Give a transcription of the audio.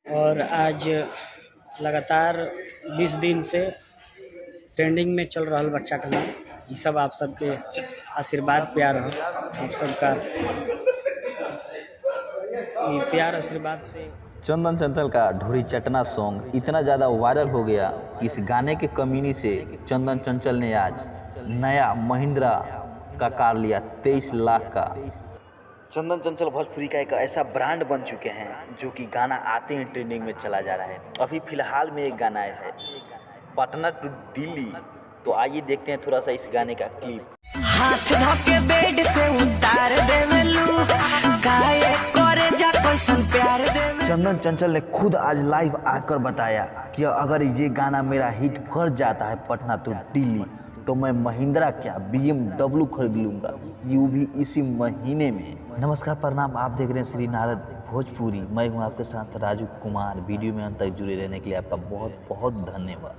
और आज लगातार 20 दिन से ट्रेंडिंग में चल रहल बा चटना। ई सब आप सबके आशीर्वाद प्यार है, आप सबका ई प्यार आशीर्वाद से। चंदन चंचल का ढोरी चटना सॉन्ग इतना ज़्यादा वायरल हो गया कि इस गाने के कमीनी से चंदन चंचल ने आज नया महिंद्रा का कार लिया 23 लाख का। चंदन चंचल भोजपुरी का एक ऐसा ब्रांड बन चुके हैं जो कि गाना आते ही ट्रेंडिंग में चला जा रहा है। अभी फ़िलहाल में एक गाना आया है पटना टू दिल्ली, तो आइए देखते हैं थोड़ा सा इस गाने का क्लिप। हाथ धोके बेड से उतार देवेलू, काहे करे जा कैसन प्यार देवे। चंदन चंचल ने खुद आज लाइव आकर बताया कि अगर ये गाना मेरा हिट कर जाता है पटना टू दिल्ली तो मैं महिंद्रा क्या BMW खरीद लूँगा, ये भी इसी महीने में। नमस्कार प्रणाम, आप देख रहे हैं श्री नारद भोजपुरी, मैं हूं आपके साथ राजू कुमार। वीडियो में अंत तक जुड़े रहने के लिए आपका बहुत बहुत धन्यवाद।